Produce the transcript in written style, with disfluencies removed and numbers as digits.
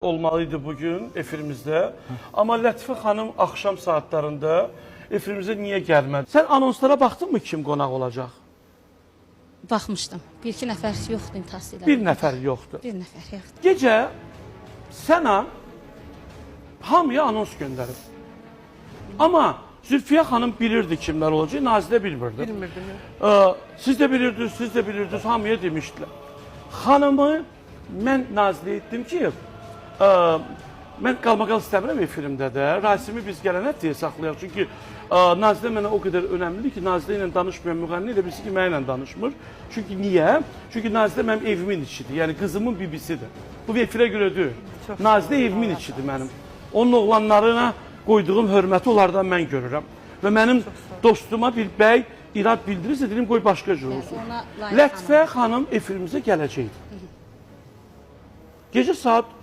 Olmalı idi bugün efirimizdə. Amma Lətifə xanım axşam saatlarında efirimizə niyə gəlmədi? Sən anonslara baxdınmı kim qonaq olacaq? Baxmışdım. Bir iki nəfər yoxdur imtihas edən. Bir nəfər yoxdur. Bir nəfər yoxdur. Gecə Səna hamıya anons göndərib. Amma Zülfiyə xanım bilirdi kimlər olacaq, Nazilə bilmirdi. Bilmirdim. Siz də bilirdiniz, siz də bilirdiniz, hamıya demişdilər. Xanımı mən Nazilə etdim ki, mən qalmaqal istəmirəm efirimdə də. Rasimi biz gələn həftəyə saxlayaq. Çünki Nazilə mənə o qədər önəmlidir ki, Nazilə ilə danışmayan müğənni elə bilsin ki, mənlə danışmır. Çünki niyə? Çünki Nazilə mənim evimin içidir. Yəni qızımın bibisidir. Bu efirə görə deyil. Nazilə evimin içidir mənim. Onun oğlanlarına qoyduğum hörməti onlardan mən görürəm. Və mənim dostuma bir bəy irad bildirirsə, deyirəm qoy başqa cür olsun. Ona layiq Lətifə xanım efirimizə gələcəkdi. Gecə saat